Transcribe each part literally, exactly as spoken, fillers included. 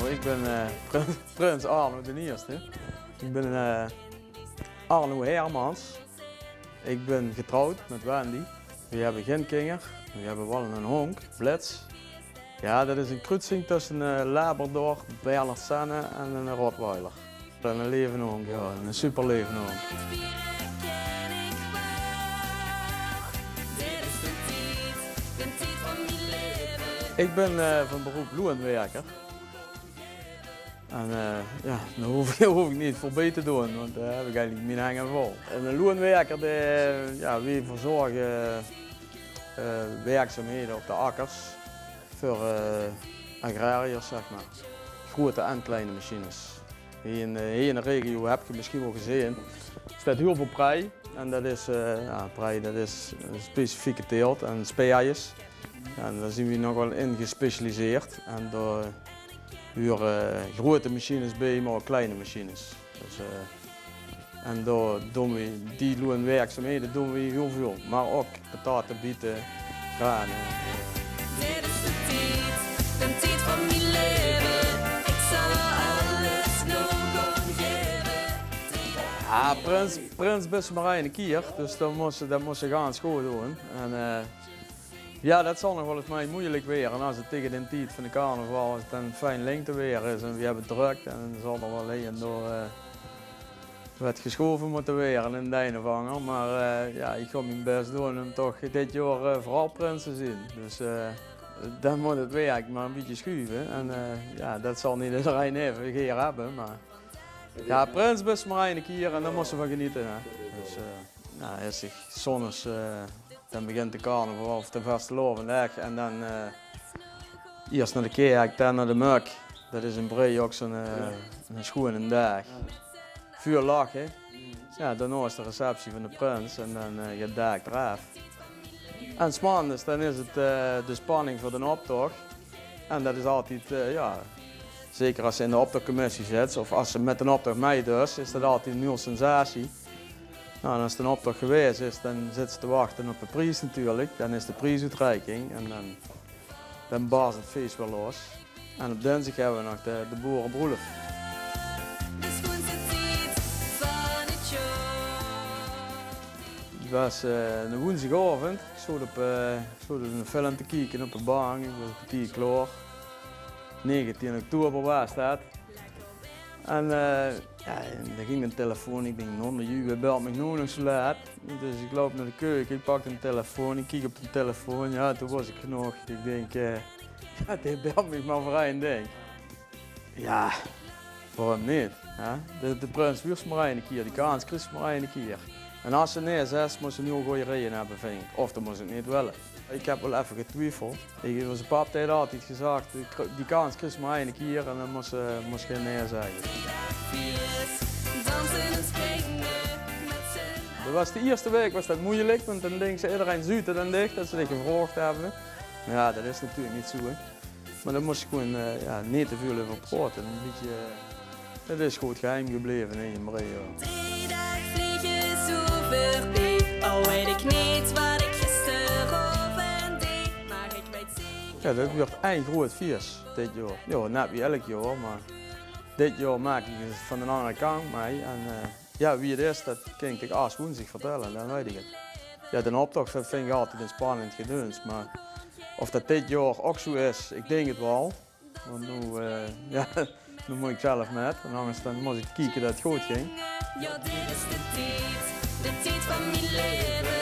Ik bin, eh, prins, prins Arno d'n Ierste. Ik bin, eh, Arno Hermans. Ik bin getrouwd mit Wendy. Weej hebbe gen kinger. Weej hebbe waal 'nen hóndj, Blitz. Jao, det is 'n kruutsing tösse 'ne Labrador, Berner Senne en 'ne Rottweiler. 'Ne leve hóndj, jao, 'ne super leve hóndj. Ik bin, eh, van beroep loonwerker. En, eh, jao, dao hoof, hoof ik neet veur bie te doon, want dao heb ik eigelik mien henge vol. En 'ne loonwerker, dae, jao, weej verzorge, eh, werkzaamhede op de akkers veur, eh, agrariërs, zeg maar. Grote en kleine machines. Hie in, eh, hie in de regio, heb ge misschien waal gezeen, steit hiel väöl prei. En det is, eh, jao, prei, det is 'n specifieke teelt en speiers. Jao, en dao zien we nog waal in gespecialiseerd. En dao hure grote machines bie, maar ouk kleine machines. Dus, eh, en dao doon we, die loonwerkzaamhede doon we hiel väöl. Maar ouk patate, biete, grane. Dit is de tied, de tied van mien leve. Ik zal alles nog gaon geve. Jao, prins, prins bis se maar eine kier, dus dan mós se, dan mós se gaans good doon. En, eh, jao, det zal nog waal ens mei moeilijk waere. En as 't taege den tied van de carnaval, as 't dan fijn lengtewaer is en we hebbe druk, dan zal d'r waal hie en dao, eh, waat gesjove mótte waere in 't ein of anger. Maar, eh, jao, ik gaon mien bes doon um toch dit jaor, eh, veural prins te zien. Dus, eh, dan mót 't werk maar 'n bietje sjuve. En, eh, jao, det zal neet ederein eve geer hebbe, maar jao, prins bis se maar eine kier en dan mós se van genete, hè. Dus, eh, jao, es ik 's zondes, eh, dan begint de carnaval of de vastelaovend ech en dan, eh, iers nao de kèrk, dan nao de Mök. Det is in Bree ouk zo'n, eh, 'ne sjoene daag. Väöl lache. Jao, daonao is de receptie van de prins en dan, eh, geit 't daak d'raaf. En 's maondags, dan is 't, eh, de spanning veur den optoch. En det is altied, eh, jao, zeker as se in de optochcommissie zits of as se mit den optoch mei deis, is det altied 'n hiel sensatie. Nou, en as den optoch gewaes is, dan zits se te wachte op de pries natuurlik. Dan is de priesoetreiking en dan, dan barst 't fees weer los. En op dinsdig hebbe we nog de, de boerebroelof. 't Waas, eh, 'ne woensdigaovend. Ik zoot op, eh, ik zoot 'ne film te kieke op de bank. Ik waas 'n kerteer klaor. Negentien oktober waas det. En, eh, jao, en dan ging de telefoon, ik dink, "Nondeju, wae belt mich noe nog zo laat?" Dus ik loup nao de keuke, ik pak de telefoon, ik kiek op de telefoon. Jao, toen waas ik genóg. Ik dink, eh, jao, dae belt mich maar veur ein dink. Jao, waorum neet, hè? De, de prins wuurt se maar eine kier, die kans kriegs se maar eine kier. En as se nae zaes, mós se 'n hiel gooj reje hebbe, vind ik. Of dan mós se 't neet wille. Ik heb waal effe getwiefeld. Ik, oze pap dae haet altied gezag, die kr-, die kans kriegs se maar eine kier en dan mós se, mós se gein nae zègke. Det waas de ierste waek waas det moeilijk, want dan dinks se, ederein zuut 't aan dich det ze dich gevraogd hebbe. Maar jao, det is natuurlik neet zo, hè. Maar dan mós se gewoen, eh, jao, neet te väöl euver praote. Ein bietje, eh, 't is good geheim gebleve, hè, in Bree. Drie daag vliege zo veurbie, al weit ik neet waat ik gisteraovend deeg, maar ik weit zeker. Jao, det wuurt ein groeat fies dit jaor. Jao, net wie elk jaor, maar dit jaor maak ik 't van den angere kantj mei. En, eh, jao, wie 't is, det kin ik dich aas woensdig vertelle, dan weit ik 't. Jao, den optoch, det vind ik altied ein spannend gedeuns, maar of det dit jaor ouk zo is, ik dink 't waal. Want noe, eh, jao, noe mót ik zelf mit. En angers dan mós ik kieke det 't good ging. Jao, dit is de tied, de tied van mien leve.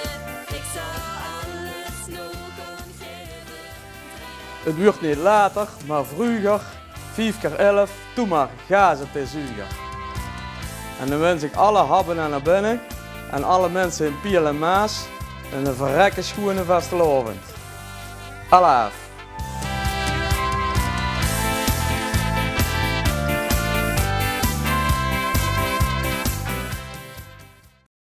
Ik zal alles nog gaon geve. 't Wuurt neet later, maar vreuger. Vief kier elf, doe maar gaas op de zuger. En dan wins ik alle Habben en Habinne en alle minse in Piel en Maas 'ne verrekke sjoene vastelaovend. Alaaf!